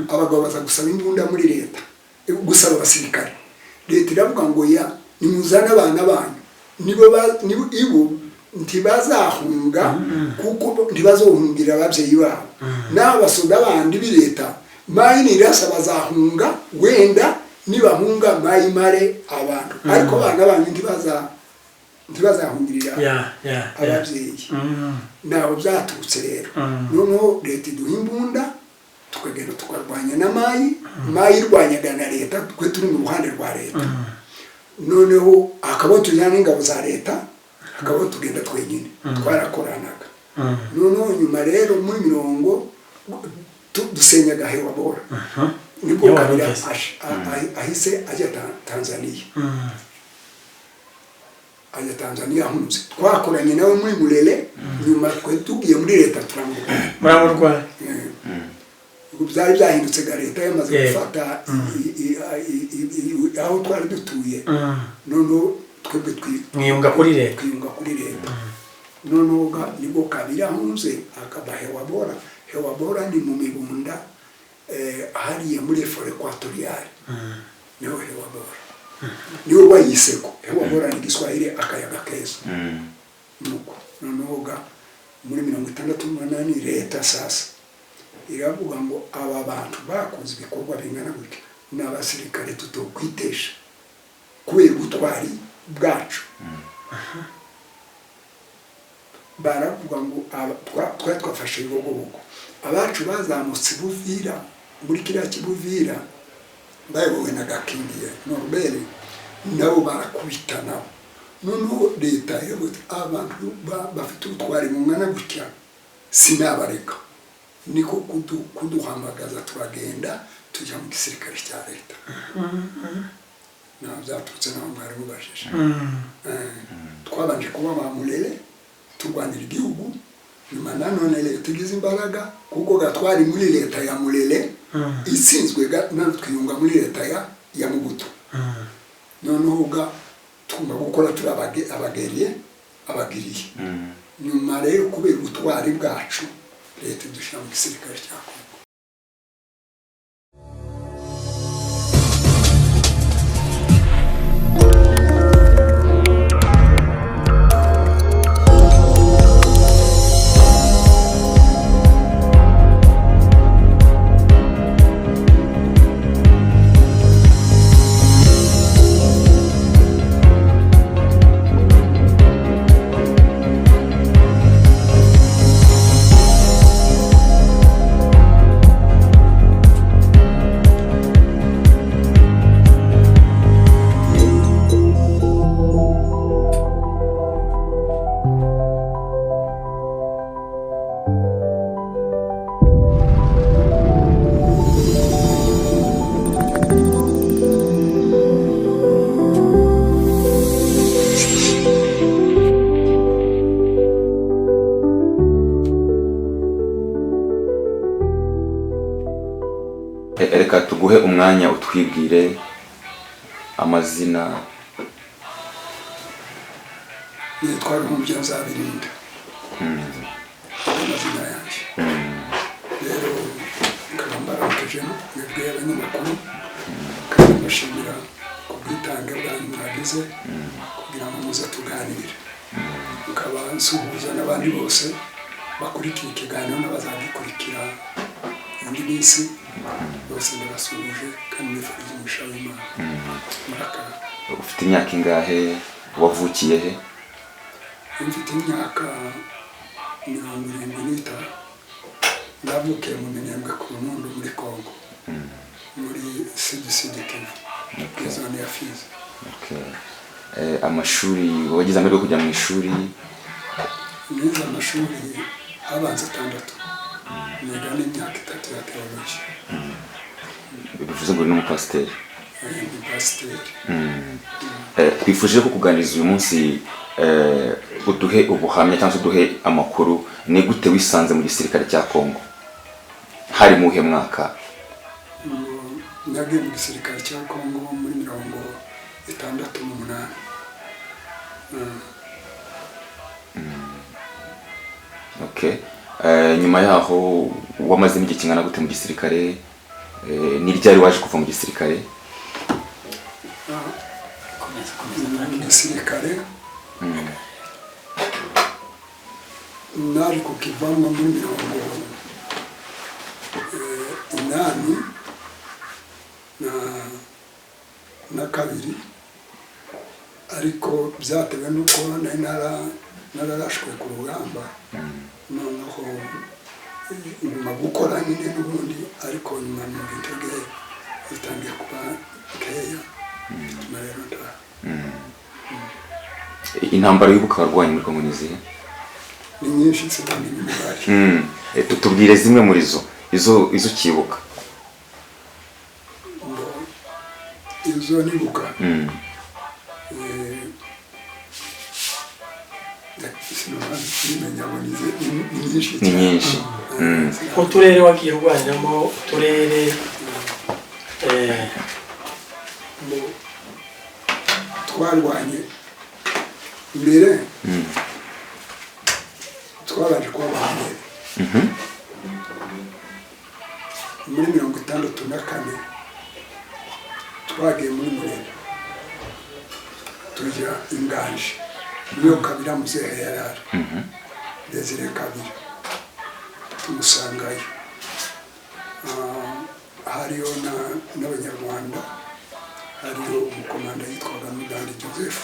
Abagabo baza gusaba imbunda muri leta, gusaba abasirikare. Leta iravuga ngo ya nimuzane abana banyu, nibo ibo ntibazahunga, kuko ntibazohungira ababyeyi babo. N'abasoda bandi bi leta mayi nirasa bazahunga, wenda nibahunga mayi mare abantu, ariko abana banyu ntibazahungirira ababyeyi. Ntabwo byaturutse rero. Noneho leta iduha imbunda, tukagenda tukarwanya na mayi. Mayi irwanyaga na leta, twe turi mu ruhande rwa leta. Noneho hakabaho tujyana n'ingabo za leta, hakabaho tugenda twenyine, twarakoranaga. Noneho nyuma rero muri mirongo dusenyaga Hewabora, nibwo Niho Kabila wari ugeze. Ahise ajya Tanzania. Ajya Tanzania ahunze. Twakoranye nawe muri Murere, nyuma twe tugiye muri leta turamurwanya. Muramurwanya. Ubu byari byahindutse ga, leta yamaze gufata aho twari dutuye. Noneho twebwe Mwiyunga kuri leta. Twiyunga kuri leta. Noneho nibwo Kabila ahunze akaba Hewabora. Hewabora ni mu Mibunda, hariya muri forêt équatoriale, niho Hewabora, niwe wayiseko. Hewabora ni Giswahili, akayaga keza. Nuko noneho ga muri 68 leta sasa iravuga ngo aba bantu bakoze ibikorwa bingana gutya ni abasirikare tutokwitesha kubera ubutwari bwacu. Baravuga ngo twari twafashe Ibibogobogo, abacu bazamutse Buvira, muri kiriya Kibuvira, bayobowe na Gakingiye Norbert, nabo barakubita nabo. Noneho leta iravuga iti abantu bafite ubutwari bungana gutya sinabareka. Niko kuduhamagaza, turagenda tujya mu gisirikare cya leta. Ntaho byaturutse, naho mwari mubajije. Twabanje kuba ba Murere, turwanira igihugu. Nyuma nanone leta igize imbaraga, kuko gatwari muri leta ya Murere itsinzwe, none twiyunga muri leta ya Mubutu. Noneho ga tugomba gukora turi abageriye, abagiriye. Nyuma rero kubera ubutwari bwacu leta idushyira mu gisirikare cya Kongo. Reka tuguhe umwanya utwibwire amazina. Nitwa Ruhumbya Nzabirinda, amazina yanjye. Rero nkaba mbaramukijemo mwebwe abanyamakuru, kandi mbashimira ku bwitange bwanyu mwagize kugira ngo muze tuganire. Nkaba nsuhuza n'abandi bose bakurikiye ikiganiro n'abazagikurikira indi minsi bose, ndabasuhuje kandi nifuriza umugisha w'Imana. Murakara. Ufite imyaka ingahe? Wavukiye he? Mfite imyaka 75. Navukiye mu Minembwe ku Runundu muri Congo, muri Sud Kivu, muri zone ya Fizi. Okay. Amashuri, wagize amahirwe yo kujya mu ishuri? Nize amashuri abanza atandatu, niga n'imyaka 3 ya théologie. Bivuze ngo uri n'umupasiteri? Ni pasiteri. Twifuje ko kuganiriza uyu munsi, uduhe ubuhamya cyangwa se uduhe amakuru. Ni gute wisanze mu gisirikare cya Kongo? Hari mu muhe mwaka? Nagiye mu gisirikare cya Kongo muri 68. Okay. Nyuma yaho wamazemo igihe kingana gute mu gisirikare? Ni ryari waje kuva mu gisirikare? Komeza, komeza. Mu gisirikare nari kukivamo muri 82, ariko byatewe n'uko nari nararashwe ku rugamba. Noneho nguma gukora nyine n'ubundi, ariko nyuma numva intege zitangiye kuba nkeya, bituma rero nta Intambara y'ubuka warwanye muri Kongo ni izihe? Ni nyinshi, sinamenya imibare. Tubwire zimwe muri zo, izo ukibuka. Ngo izo nibuka, sinamenya ngo ni nyinshi Ni cyane. nyinshi. Uturere wagiye urwaniramo, uturere Ngo twarwanye mbere, twabanje kuba aba mbere muri 64. Twagiye muri Murera, tujya Inganji, niyo Kabira muzehe yari ari, Desire Kabira, tumusangayo. Hariyo n'Abanyarwanda, hariyo umukomanda yitwaga Mugandi Joseph.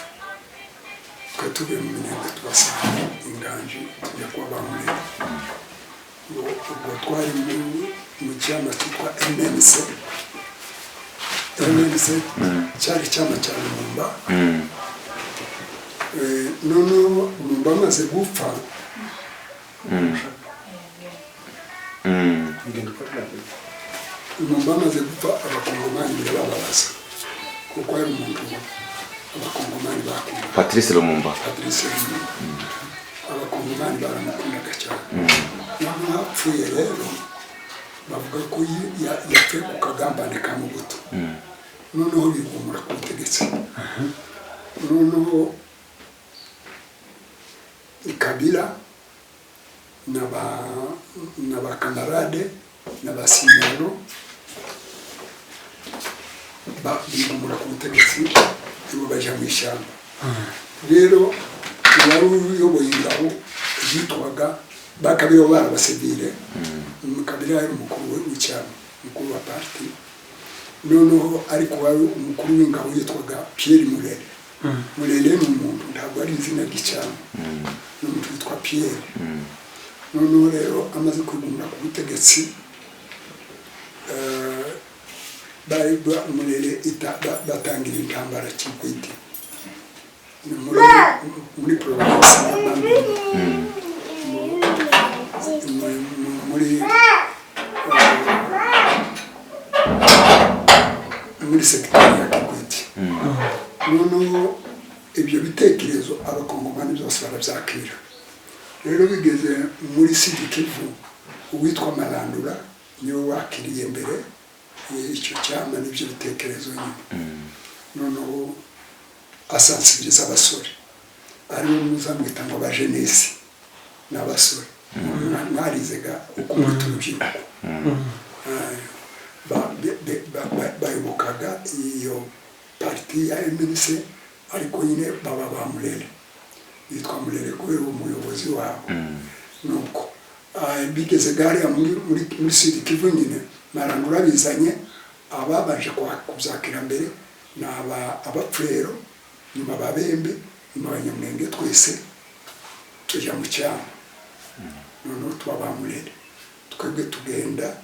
Twe tuvuye mu Minembwe tubasanga Inganji, tujya kuba ba Murera. Ubwo twari mu cyama cyitwa MNC. MNC cyari icyama cya Lumumba. Noneho Lumumba amaze gupfa, Lumumba amaze gupfa, Abakongomani birababaza, kuko ari umuntu Abakongomani bakunda. Patrice Lumumba. Patrice Lumumba, Abakongomani baramukundaga cyane. Noneho apfuye rero, bavuga ko yapfuye ku kagambane ka Mobutu. Noneho bigumura ku butegetsi. Noneho Kabila na ba camarade na ba Sinyalo bigumura ku butegetsi, ibo bajya mu ishyamba. Rero uwari uyoboye ingabo yitwaga bakabira, barabasivire. Kabila yari umukuru w'icyama, umukuru wa parti. Noneho ariko wari umukuru w'ingabo yitwaga Pierre Murere. Murere ni umuntu, ntabwo ari izina ry'icyama, ni umuntu witwa Pierre. Noneho rero amaze kwigumira ku butegetsi, bari Murere batangira intambara Kikwiti. Ni muri province ya Bandundu, muri segiteri ya Kikwiti. Noneho ibyo bitekerezo Abakongomani byose barabyakira. Rero bigeze muri Sud Kivu, uwitwa Marandura niwe wakiriye mbere icyo cyama n'ibyo bitekerezo nyine. Noneho asansibiriza abasore, aribo muzamwita ngo abajenesi, ni abasore mwarizega uko mwita urubyiruko. Bayobokaga iyo parti ya MNC, ariko nyine baba ba Murere, bitwa Murere kubera uwo muyobozi wabo. Nuko bigeze gariya muri Sud Kivu nyine, Marangura bizanye ababanje kubyakira mbere ni Abapfurero, nyuma Ababembe, nyuma Abanyamulenge. Twese tujya mu cyama, noneho tuba ba Murere. Twebwe tugenda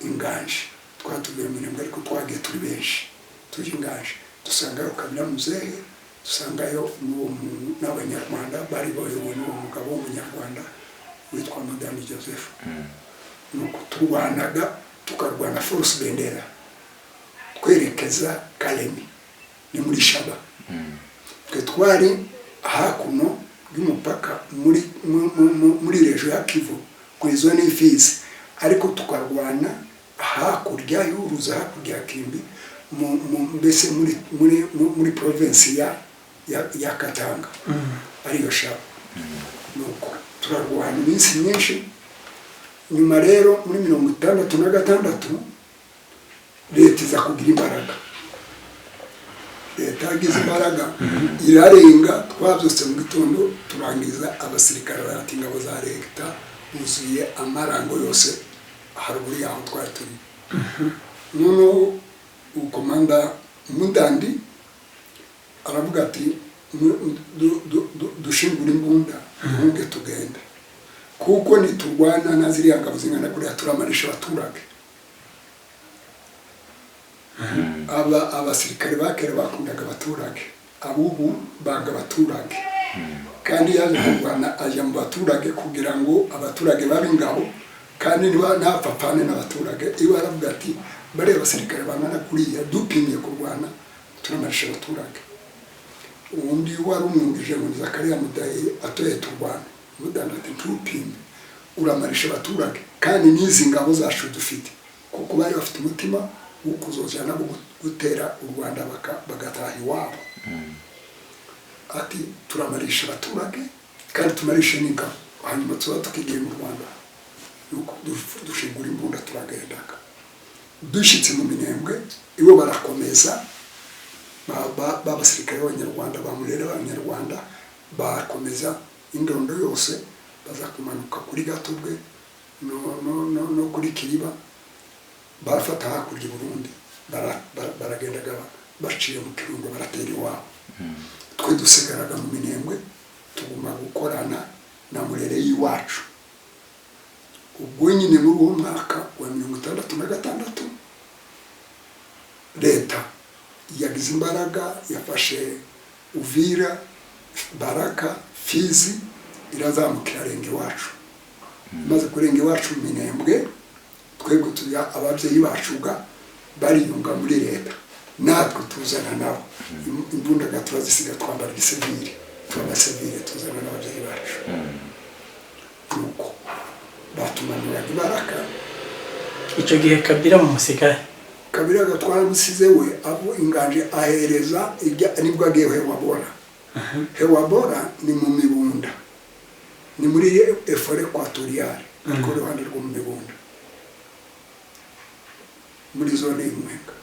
Inganji, twatuvuye mu Minembwe, ariko twagiye turi benshi. Tujya Inganji, dusangayo Kabila muzehe, dusangayo n'uwo n'Abanyarwanda bari bayobowe n'uwo mugabo w'Umunyarwanda witwa Madame Joseph. Nuko turwanaga, tukarwana force Bendera, twerekeza Kalemi, ni muri Shaba. Twe twari hakuno y'umupaka muri région ya Kivu, kuri zone y'Ifizi, ariko tukarwana hakurya y'uruza, hakurya ya Kimbi, mbese muri province ya Katanga, ariyo Shaba. Nuko turarwana iminsi myinshi. Nyuma rero muri 66 Iza kugira imbaraga, leta yagize imbaraga irarenga. Twabyutse mu gitondo turangiza, abasirikare barata ingabo za leta buzuye amarango yose haruguru yaho twari turi. Noneho ukomanda Mudandi aravuga ati: "Dushingure imbunda, duhunge, tugende, kuko niturwana na ziriya ngabo zingana kuriya turamarisha abaturage." Aba abasirikare ba kera bakundaga abaturage, abubu banga abaturage. Kandi yaje kurwana ajya mu baturage kugira ngo abaturage babe ingabo, kandi niba ntapfapfane n'abaturage. Iwe aravuga ati: "Bariya basirikare bangana kuriya, dupimye kurwana turamarisha abaturage." Undi wari umwungije ngo ni Zakariya Mudayi atoye turwana. Mudandi ati: "Ntupime, uramarisha abaturage, kandi n'izi ngabo zacu dufite," kuko bari bafite umutima wo kuzojana nabo gutera u Rwanda bagataha iwabo. Ati: "Turamarisha abaturage kandi tumarishe n'ingabo, hanyuma tuba tukigiye mu Rwanda." Nuko dushingura imbunda, turagendaga. Dushyitse mu Minembwe, ibo barakomeza, b'abasirikare b'Abanyarwanda ba Murere b'Abanyarwanda bakomeza indondo yose, baza kumanuka kuri Gatobwe no kuri Kiriba, barafata hakurya i Burundi, baragendaga baciye mu Kirundo, baratera iwabo. Twe dusigaraga mu Minembwe, tuguma gukorana na Murere y'iwacu. Ubwo nyine muri uwo mwaka wa 66 leta yagize imbaraga, yafashe Uvira, Baraka, Fizi, irazamuka irarenga iwacu. Imaze kurenga iwacu mu Minembwe, twebwe tujya ababyeyi bacu ga bariyunga muri leta, natwe tuzana nabo. Imbundaga turazisiga, twambara igisivire, tuba abasivire, tuzana n'ababyeyi bacu. Nuko batumanuraga ibaraka. Icyo gihe Kabila mu musigaye? Kabila twaramusize, we abo inganje ahereza nibwo agiye Hewabora. Hewabora ni mu Mibunda, ni muri forêt équatoriale, ariko iruhande rwo mu Mibunda, muri zone y'Umwenga.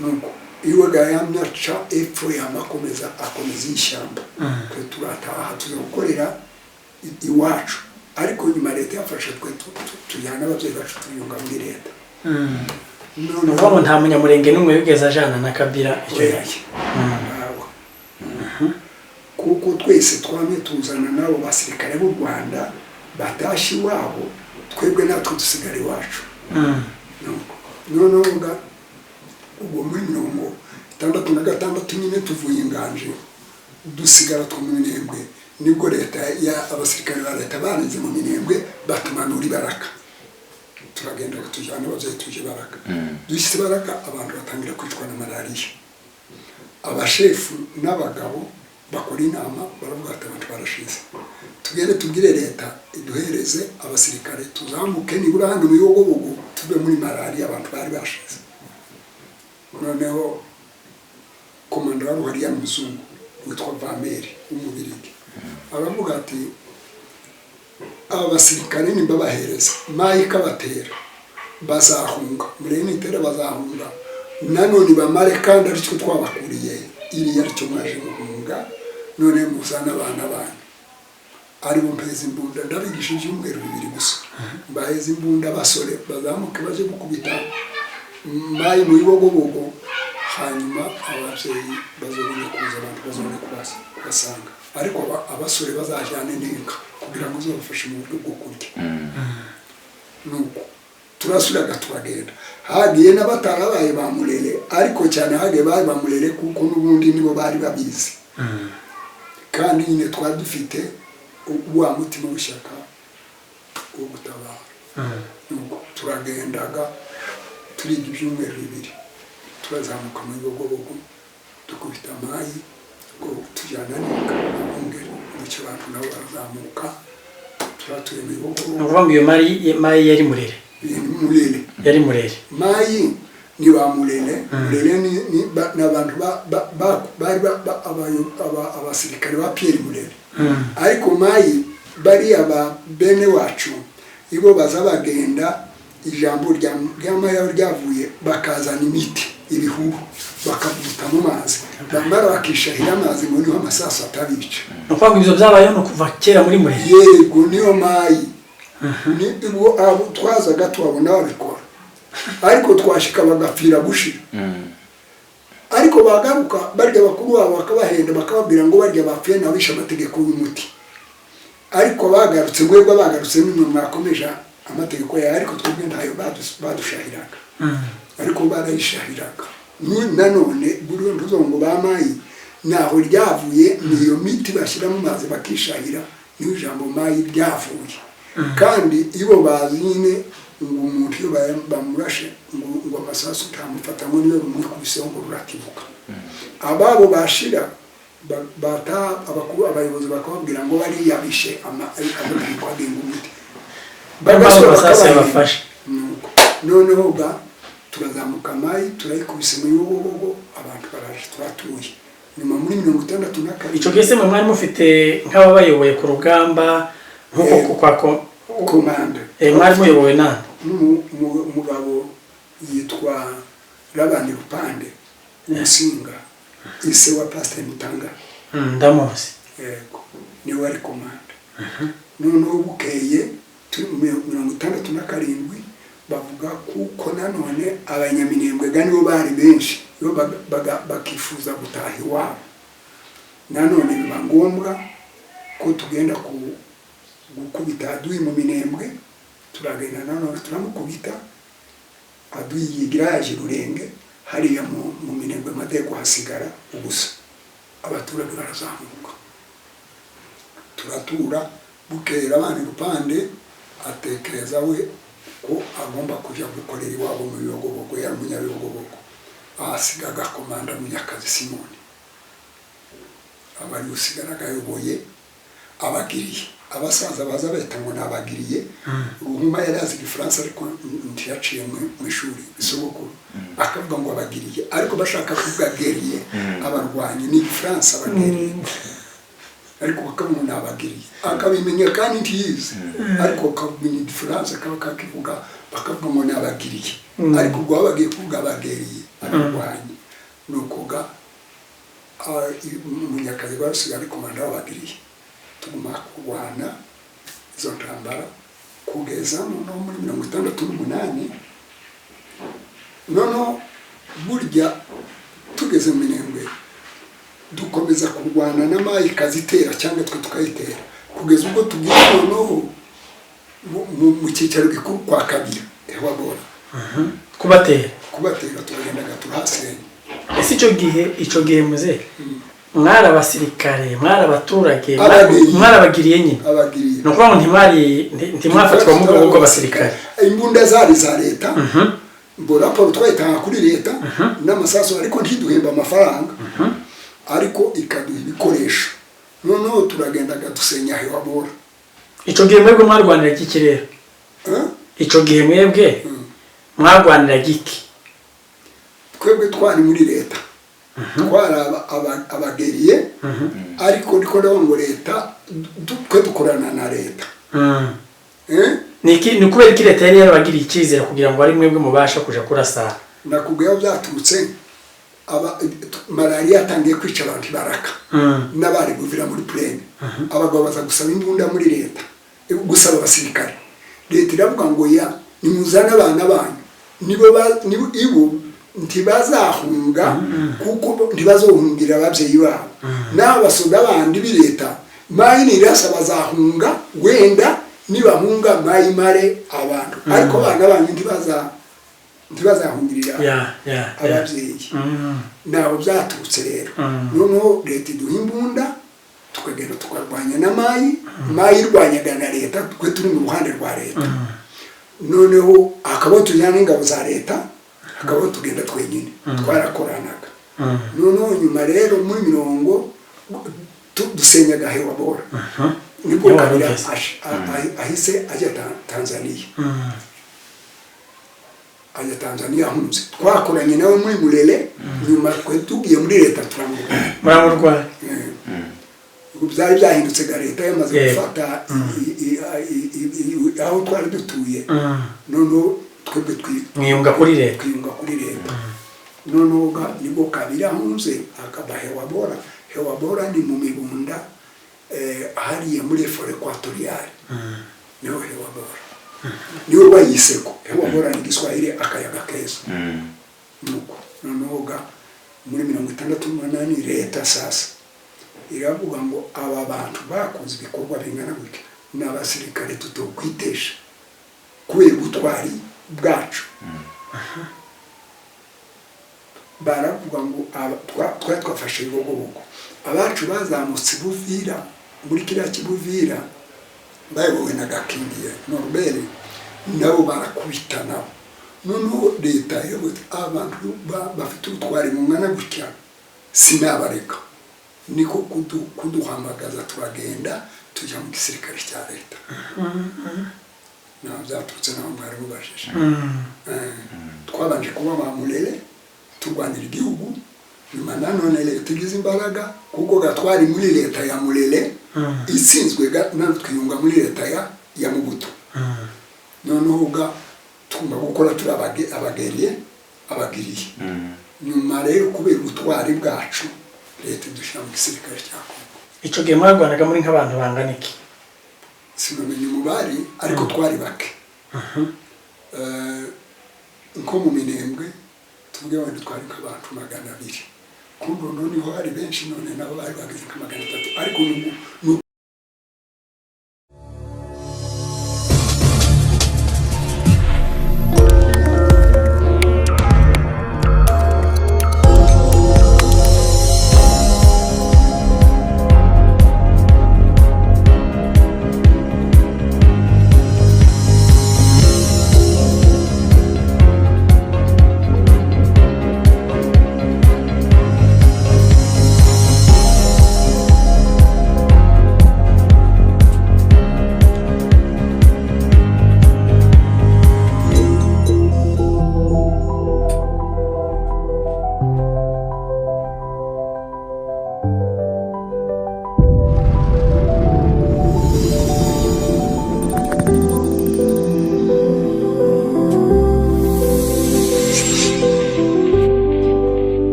Nuko iwe yamye aca epfo, yama akomeza akomeza ishyamba, twe turataha, tuza gukorera iwacu. Ariko nyuma leta yafashe twe tujyana n'ababyeyi bacu, tuyunga muri leta. Ni ukuvuga ngo nta Munyamurenge n'umwe wigeze ajana na Kabila icyo gihe? Oya, ntawe, kuko twese twamye tuzana n'abo basirikare b'u Rwanda batashye iwabo, twebwe natwe dusigara iwacu. Nuko noneho ubwo muri 66 nyine tuvuye Inganje, dusigara two mu Minembwe, nibwo leta ya abasirikare ba leta barenze mu Minembwe, batumanura ibaraka, turagenda tujyana ababyeyi, tuje Baraka. Dushyitse Baraka, abantu batangira kwicwa na malariya. Abashefu n'abagabo bakora inama, baravuga ati: "Abantu barashize, tugende tubwire leta iduhereze abasirikare, tuzamuke nibura hano mu Bibogobogo, tuve muri malariya." Abantu bari bashize. Noneho komanda wari hariya muzungu witwa Vameri w'Umubirigi aravuga ati: "Aba basirikare nimbabahereza, mayi ikabatera bazahunga, murebe nitera bazahunga nanone bamare, kandi aricyo twabakuriye iriya, aricyo mwaje muhunga. None muzane abana banyu, aribo mpeza imbunda, ndabigisha ibyumweru 2 gusa, mbaheza imbunda, abasore bazamuke baje gukubita mayi mu Bibogobogo, hanyuma ababyeyi bazobone kuza, abantu bazobone kubasanga, ariko abasore bazajyane n'inka kugira ngo uzabafashe mu buryo bwo kurya." Nuko turasubiraga turagenda. Hagiye n'abatarabaye ba Murere, ariko cyane hagiye bari ba Murere, kuko n'ubundi nibo bari babizi. Kandi nyine twari dufite wa mutima w'ishyaka wo gutabara. Nuko turagendaga, turiga ibyumweru 2, turazamuka mu Bibogobogo, dukubita amayi ngo tujyana n'inka abungeri, bityo abantu nabo barazamuka, turatuye mu Ni Bibogobogo. ukuvuga ngo iyo mayi yari Murere? Murere. Yari Murere. Mayi ni ba Murere. Murere ni abantu bari abasirikare ba Pierre Murere. Ariko mayi bariya ba bene wacu ibo baza bagenda. Ijambo rya Mayi aho ryavuye, bakazana imiti, ibihuru, bakavuta mu mazi, bamara bakishahira amazi ngo niho amasasu atabica. Ni ukuvuga ngo ibyo byabayeho ni ukuva kera muri Murenge? Yego, niyo Mayi. Ni ubwo abo twazaga tubabona babikora, ariko twashika bagapfira gushira. Ariko bagaruka barya, bakuru babo bakabahenda, bakababwira ngo barya bapfuye nabishe amategeko y'umuti. Ariko bagarutse, mwebwe bagarutse nimwe mwakomeje amategeko yawe, ariko twebwe ntayo badushahiraga. Ariko barayishahiraga. Nanone buriya ntuzongo ba Mayi naho ryavuye, ni iyo miti bashyira mu mazi bakishahira, niyo ijambo Mayi ryavuye. Kandi ibo bazi nyine ngo umuntu iyo bamurashe ngo amasasu ntamufata, ngo niyo rumwikubiseho ngo ruratibuka. Ababo bashira bata abakuru, abayobozi bakababwira ngo bariya bishe amategeko agenga umuti. Niyo mpamvu Bagasubira amasasu bakabahinga. yabafashe. Nuko noneho ga turazamuka, Mayi turayikubise mu Bibogobogo, abantu baraje, turatuye. Nyuma muri 62. Icyo gihe se mwe mwari mufite nk'ababayoboye ku rugamba nk'uko kwa Komanda. Mwari muyobowe nande? Umugabo yitwa Rabani Rupande Umusinga, ise wa Pasiteri Mutanga. Ndamuzi. Yego, niwe wari komanda. Noneho bukeye turi mu 67, bavuga kuko nanone Abanyaminembwe ga nibo bari benshi, bo bakifuza gutaha iwabo. Nanone biba ngombwa ko tugenda ku gukubita aduyi mu Minembwe. Turagenda nanone turamukubita aduyi, yigira yaje Rurenge hariya mu Minembwe, Madego hasigara ubusa, abaturage barazamuka, turatura. Bukera abana Rupande atekereza we ko agomba kujya gukorera iwabo mu Bibogobogo, yari umunyabibogobogo, ahasigaga komanda Munyakazi Simoni, aba ari usigaraga ayoboye abagiriye. Abasaza baza beta ngo ni abagiriye. Ruhuma yari azi Igifaransa, ariko ntiyaciye mu ishuri, isogokuru akavuga ngo abagiriye, ariko bashaka kuvuga guerrier, abarwanyi, ni Igifaransa abagiriye, ariko bakavuga ngo ni abagiriye, akabimenya kandi ntiyize, ariko akamenya Igifaransa kaba kakivuga, bakavuga ngo ni abagiriye, ariko ubwo baba bagiye kuvuga abaguerrier, abarwanyi. Ni ukuga Munyakazi basigaye ari komanda w'abagiriye. Tuguma kurwana izo ntambara kugeza noneho muri 68. Noneho burya tugeze mu Minembwe dukomeza kurwana na Mayi, ikazitera cyangwa twe tukayitera, kugeza ubwo tugiye noneho mu cyicaro gikuru kwa Kabila Ewabora. Kubatera? Kubatera, turagendaga turahasenya. Ese icyo gihe muze mwari abasirikare, mwari abaturage? Abagiriye. Mwarabagiriye nyine? Abagiriye. Ni ukuvuga ngo ntimwari ntimwafatwa mu bwoko bw'abasirikare? Imbunda zari za leta, ngo raporo twayitanga kuri leta n'amasasu, ariko ntiduhemba amafaranga, ariko ikaduha ibikoresho. Noneho turagendaga dusenya Hewabora. Icyo gihe mwebwe mwarwaniraga iki rero? Eh? Icyo gihe mwebwe mwarwaniraga iki? Twebwe twari muri leta, twari abaguerrier, ariko ndiko ndavuga ngo leta twe dukorana na leta. Eh? Ni iki, ni kubera iki leta yari yarabagiriye icyizere kugira ngo ari mwebwe mubasha kuja kurasa? Nakubwiye aho byaturutse. Malariya yatangiye kwica abantu ibaraka n'abari guvira muri plaine. Abagabo baza gusaba imbunda muri leta, gusaba abasirikare. Leta iravuga ngo ya nimuzane abana banyu, nibo ibo ntibazahunga, kuko ntibazohungira ababyeyi babo. N'abasoda bandi bi leta, Mayi nirasa bazahunga, wenda nibahunga Mayi mare abantu, ariko abana banyu ntibazahungirira ya ya ya ababyeyi. Ntabwo byaturutse rero. Noneho leta iduha imbunda, tukagenda tukarwanya na Mayi. Mayi irwanyaga na leta, twe turi mu ruhande rwa leta. Noneho hakabaho tujyana n'ingabo za leta, hakabaho tugenda twenyine, twarakoranaga. Noneho nyuma rero muri mirongo dusenyaga Hewabora, nibwo Niho Kabila wari ugeze. ahise ajya Tanzania. Ajya Tanzania ahunze. Twakoranye nawe muri Murere, nyuma twe tugiye muri leta turamurwanya. Muramurwanya? Ubu byari byahindutse ga, leta yamaze Yego. gufata aho twari dutuye. Noneho Twebwe Mwiyunga kuri leta. Twiyunga kuri leta. Noneho ga nibwo Kabila ahunze, akaba Hewa Bora. Hewa Bora ni mu Mibunda, hariya muri forêt équatoriale, niho Hewa Bora, niho bayiseko. Hewa Bora ni Igiswahili, akayaga keza. Nuko noneho ga muri 68 leta sasa iravuga ngo aba bantu bakoze ibikorwa bingana gutya ni abasirikare tutokwitesha kubera ubutwari bwacu. Baravuga ngo twari twafashe Ibibogobogo, abacu bazamutse Buvira, muri kiriya Kibuvira, bayobowe na Gakingiye Norbert, nabo barakubita nabo. Noneho leta iravuga iti abantu bafite ubutwari bungana gutya sinabareka. Niko kuduhamagaza, turagenda tujya mu gisirikare cya leta. Naho byaturutse, naho mwari mubajije. Twabanje kuba ba Mulele, turwanira igihugu. Nyuma nanone leta igize imbaraga, kuko gatwari muri leta ya Mulele itsinzwe, natwe twiyunga muri leta ya Mobutu. Noneho ga tugomba gukora turi abageriye, abagiriye. Nyuma rero kubera ubutwari bwacu, leta idushyira mu gisirikare cya Kongo. Icyo gihe mwarwanaga muri nk'abantu bangana iki? Sinamenya umubare, ariko twari bake. Nko mu Minembwe, tuvuge wenda twari nk'abantu 200. Ku Ndondo niho hari benshi, none nabo bari bageze nka 300, ariko ni